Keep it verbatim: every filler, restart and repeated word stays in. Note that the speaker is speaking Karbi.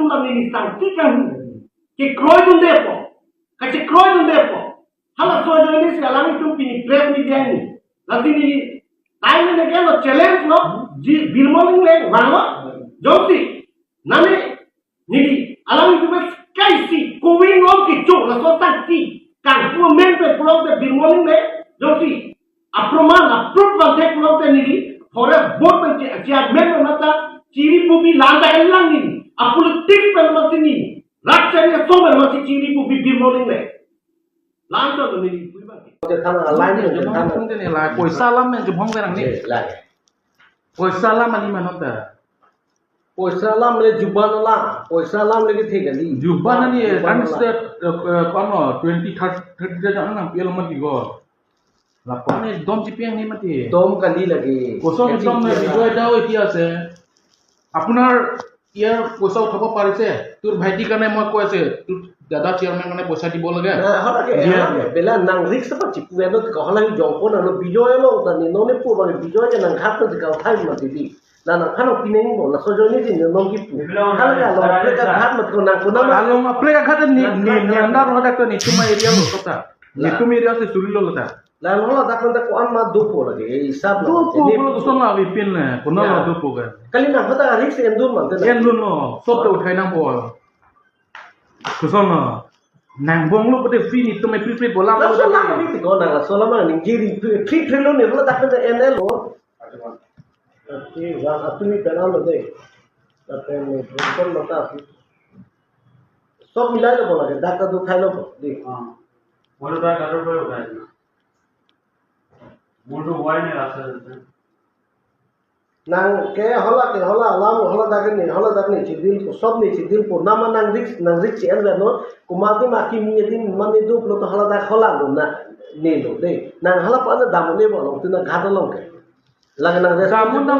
Neli sangti kang kekroidunde apot, kachekroidunde apot, halaso ajoine si alanglitum pini press meet dei ni. Lasi neli time and again lo challenge lo, ji Birmol Engleng vanglo. Jongsi nane neli alanglitum kaisi kowing lo kecho laso sangti kangpu amen pen pulote Birmol Engleng, jongsi aproman, aproof vangthek pulote neli forest board pen che-, chairman lo mata chiri pubi lanta elang neli. Apolitics pen masi neli, rakchari asong pen masi chiri pubi Birmol Engleng. Lanchot neli pui bang. Oke, tama line Jumong neli tama. Jumong neli la, poisa alam neli jumong neli. Yes, line. Poisa alam neli manot ta. Poisa alam le juban la, poisa alam le kethe kali. Juban neli, juban kan la. State, eh, eh, kono, twenty, thirty, thirty jan nangpi-el mati ko. Lapu neli dom chipiang neli mati. Dom kali lagi. Koson Happy dom neli New Year. Bijoy Dao eti ase. আপোনাৰ ইয়াৰ পইচা উঠাব পাৰিছে? তোৰ ভাইটিৰ কাৰণে মই কৈ আছে, তোৰ দাদা চেয়াৰমেন কাৰণে পইচা দিব লাগে। Na, hala ke, দিয়া, hala ke, দিয়া। Bela nang risk apa chipu eno ka hala hi jongpon ano Bijoy lo ta ni none pu bang Bijoy ke nang khat na ka thai ma tidi. Na nang khano pineng bo, laso ajoine si nong kipu. Hala ke lo, pre ka khat mat ko nang ko na ma. Along pre ka khat ni, ni, ni andar lo dak ni tuma area lo kota. Ni tuma area si suri lo ta. Nang hala dak nang dak ko an ma dopo lagi, eh, hisab lagi. Dopo, ini pulo koson la bipin le, kono la dopo ke. Kali nang hala risk endun man te na. Endun lo, sob ta uthai nangpo. Koson lo. Nang bong lo pute free ni tuma free free bola. Laso lo la dak. Ni ko nang laso la ma ning jiri free free lo ni hala dak nang N L lo. Ati wan atumi penang lo de. Tapi ni bongkon mata ati. Sob milai lo bola ke dak ta do khai lo bo. Di. Ah. Bola dak ta do khai lo khai. Mundo wai ne rasa. Nang ke hala ke hala alam hala dak ni hala dak ni chidil ko sob ni chidil ko nama nang risk nang risk chi en no kuma tu ma kimi din mane do lo to hala dak hala lo na ne lo de nang hala pa na dam ne bo lo tu na ghat lo ke lang nang risk. Kamu nang